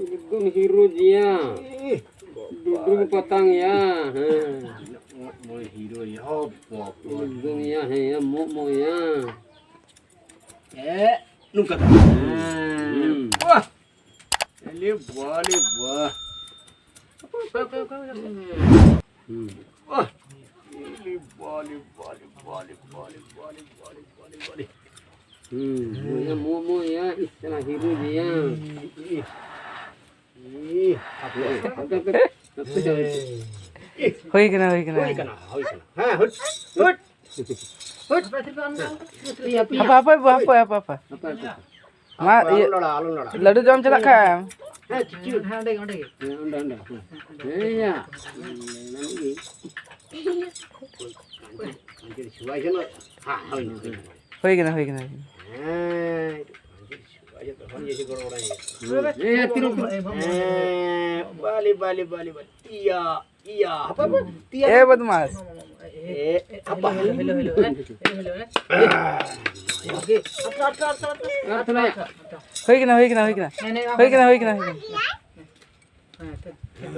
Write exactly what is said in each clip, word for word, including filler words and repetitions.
ᱮᱠᱫᱚᱢ ᱦᱤᱨᱳ ᱡᱤᱭᱟ᱾ ᱰᱩᱰᱩ ᱯᱟᱛᱟᱝ ᱭᱟ᱾ ᱦᱮᱸ᱾ ᱢᱚᱡᱽ ᱢᱚᱡᱽ ᱦᱤᱨᱳ ᱭᱟ᱾ ᱮᱠᱫᱚᱢ ᱭᱟ, ᱦᱮᱸ ᱭᱟ, ᱢᱚᱜ ᱢᱚᱜ ᱭᱟ᱾ ᱮ, ᱱᱚᱝᱠᱟ ᱫᱚ᱾ ᱦᱮᱸ᱾ ᱵᱟᱦ! ᱟᱞᱮ ᱵᱟᱦ, ᱟᱞᱮ ᱵᱟᱦ᱾ ᱦᱩᱸ᱾ ᱵᱟᱦ! ᱟᱞᱮ ᱵᱟᱦ, ᱟᱞᱮ ᱵᱟᱦ, ᱟᱞᱮ ᱵᱟᱦ᱾ ᱦᱩᱸ, ᱢᱚᱭᱟ, ᱢᱚ, ᱢᱚᱭᱟ, ᱤᱥ, ᱥᱟᱞᱟ ᱦᱤᱨᱳ ᱜᱮᱭᱟ᱾ ᱦᱩᱭ ᱠᱟᱱᱟ, ᱦᱩᱭ ᱠᱟᱱᱟ᱾ ᱦᱩᱭ ᱠᱟᱱᱟ, ᱦᱩᱭ ᱠᱟᱱᱟ᱾ ᱦᱮᱸ, ᱦᱩᱴ, ᱦᱩᱴ, ᱦᱩᱴ᱾ ᱦᱟᱯᱟ, ᱦᱟᱯᱟ, ᱦᱟᱯᱟ, ᱦᱟᱯᱟ, ᱦᱟᱯᱟ᱾ ᱦᱟᱯᱟ, ᱦᱟᱯᱟ᱾ ᱢᱟ, ᱟᱞᱚᱢ ᱤᱭᱟᱹ, ᱞᱟᱲᱟ, ᱟᱞᱚᱢ ᱞᱟᱲᱟ᱾ ᱞᱟᱹᱰᱩ ᱡᱚᱢ ᱪᱟᱞᱟᱜ ᱠᱷᱟᱱ᱾ ᱦᱮᱸ, ᱪᱤᱪᱤ᱾ ᱦᱮᱸ, ᱚᱸᱰᱮ, ᱚᱸᱰᱮ, ᱚᱸᱰᱮ᱾ ᱦᱮᱸ, ᱭᱟ᱾ ᱦᱮᱸ, ᱦᱳᱭ ᱠᱟᱱᱟ, ᱦᱳᱭ ᱠᱟᱱᱟ᱾ ᱦᱮᱸ, ᱦᱩᱭ ᱠᱟᱱᱟ, ᱦᱩᱭ ᱠᱟᱱᱟ᱾ ᱦᱮᱸ, ᱦᱮᱸ, ᱦᱮᱸ, ᱛᱤᱨᱩᱯ᱾ ᱦᱮᱸ, ᱵᱟᱞᱤ, ᱵᱟᱞᱤ, ᱵᱟᱞᱤ, ᱵᱟᱞᱤ᱾ ᱤᱭᱟ, ᱤᱭᱟ, ᱦᱟᱯᱟ, ᱦᱟᱯᱟ, ᱛᱤᱭᱟ᱾ ᱮ ᱵᱚᱫᱢᱟᱥ᱾ ᱮ, ᱦᱟᱯᱟ᱾ Hello, hello, hello, hello, hello, hello. ᱟᱴᱨᱟ, ᱟᱴᱨᱟ, ᱟᱴᱨᱟ, ᱟᱴᱨᱟ᱾ ᱦᱩᱭ ᱠᱟᱱᱟ, ᱦᱩᱭ ᱠᱟᱱᱟ, ᱦᱩᱭ ᱠᱟᱱᱟ᱾ ᱦᱩᱭ ᱠᱟᱱᱟ, ᱦᱩᱭ ᱠᱟᱱᱟ, ᱦᱩᱭ ᱠᱟᱱᱟ᱾ ᱦᱮᱸ, ᱴᱷᱤᱠ, ᱴᱷᱤᱠ᱾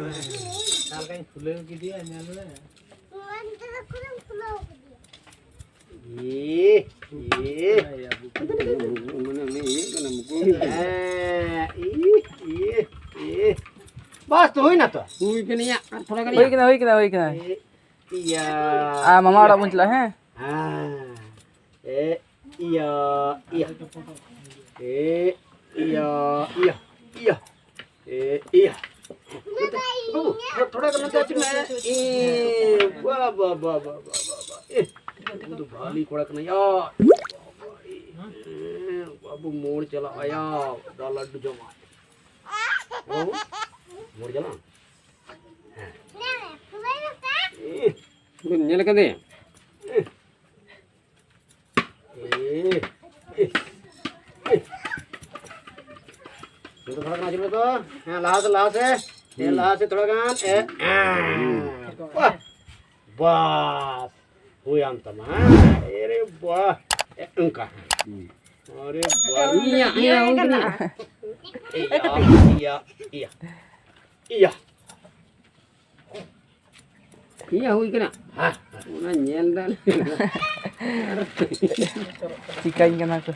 ᱫᱟᱞ ᱠᱟᱹᱧ ᱠᱷᱩᱞᱟᱹᱣ ᱠᱮᱫᱮᱭᱟ, ᱧᱮᱞ ᱢᱮ᱾ ᱤᱭᱟᱹ, ᱤᱭᱟᱹ᱾ ᱢᱟᱱᱮ ᱩᱱᱤ ᱤᱭᱟᱹᱜ ᱠᱟᱱᱟ, ᱢᱩᱠᱩ᱾ ᱦᱮᱸ, ᱤᱭᱟᱹ, ᱤᱭᱟᱹ, ᱤᱭᱟᱹ᱾ ᱵᱟᱥ ᱛᱚ, ᱦᱩᱭᱱᱟ ᱛᱚ᱾ ᱦᱩᱭ ᱠᱟᱱᱟ, ᱭᱟ, ᱟᱨ ᱛᱷᱚᱲᱟ ᱜᱟᱱ, ᱦᱩᱭ ᱭᱟ᱾ ᱠᱟᱱᱟ, ᱦᱩᱭ ᱠᱟᱱᱟ, ᱦᱩᱭ ᱠᱟᱱᱟ᱾ ᱤᱭᱟᱹ, ᱤᱭᱟᱹ᱾ ᱟᱨ ᱢᱟᱢᱟ ᱚᱲᱟᱜ ᱵᱚᱱ ᱪᱟᱞᱟᱜᱼᱟ, ᱦᱮᱸ? ᱦᱮᱸ᱾ ᱮ, ᱤᱭᱟᱹ, ᱤᱭᱟᱹ᱾ ᱮ, ᱤᱭᱟᱹ, ᱤᱭᱟᱹ, ᱤᱭᱟᱹ᱾ ᱮ, ᱤᱭᱟᱹ᱾ ᱵᱟᱹᱵᱩ, ᱛᱷᱚᱲᱟ ᱜᱟᱱ ᱱᱚᱛᱮ ᱦᱤᱡᱩᱜ ᱢᱮ᱾ ᱮ, ᱵᱟ, ᱵᱟ, ᱵᱟ᱾ ᱮ, ᱵᱟᱹᱵᱩ ᱫᱚ ᱵᱷᱟᱞᱤ ᱠᱚᱲᱟ ᱠᱟᱱᱟᱭ ᱭᱟ᱾ ᱮ, ᱵᱟᱹᱵᱩ ᱢᱳᱲ ᱪᱟᱞᱟᱜ ᱟᱭᱟ᱾ ᱫᱟ ᱞᱟᱹᱰᱩ ᱡᱚᱢᱟᱭ᱾ ᱵᱟᱹᱵᱩ, ᱢᱳᱲ ᱪᱟᱞᱟᱜ ᱟᱢ? ᱦᱮᱸ᱾ ᱮ, ᱵᱟᱹᱧ ᱧᱮᱞ ᱠᱟᱫᱮᱭᱟ᱾ ᱮ, ᱮ, ᱮ, ᱮ᱾ ᱱᱤᱛᱚᱜ ᱛᱷᱚᱲᱟ ᱜᱟᱱ ᱟᱹᱪᱩᱨ ᱢᱮ ᱛᱚ᱾ ᱦᱮᱸ, ᱞᱟᱦᱟ ᱥᱮᱫ, ᱞᱟᱦᱟ ᱥᱮᱫ᱾ ᱦᱮᱸ, ᱦᱩᱸ᱾ ᱞᱟᱦᱟ ᱥᱮᱫ ᱛᱷᱚᱲᱟ ᱜᱟᱱ᱾ ᱮ, ᱦᱩᱸ᱾ ᱵᱟᱦ! ᱵᱟᱥ! ᱦᱩᱭᱟᱢ ᱛᱟᱢᱟ, ᱦᱮᱸ? ᱮᱨᱮ ᱵᱟᱦ! ᱮ, ᱚᱱᱠᱟ᱾ ᱦᱩᱸ᱾ ᱟᱨᱮ ᱵᱟᱦ! ᱤᱭᱟᱹ, ᱤᱭᱟᱹ, ᱦᱩᱭ ᱠᱟᱱᱟ᱾ ᱤᱭᱟ, ᱤᱭᱟ, ᱤᱭᱟ, ᱤᱭᱟ᱾ ᱤᱭᱟᱹ ᱦᱩᱭ ᱠᱟᱱᱟ᱾ ᱦᱮᱸ᱾ ᱚᱱᱟ ᱧᱮᱞ ᱫᱟ᱾ ᱪᱤᱠᱟᱹᱧ ᱠᱟᱱᱟ ᱠᱚ᱾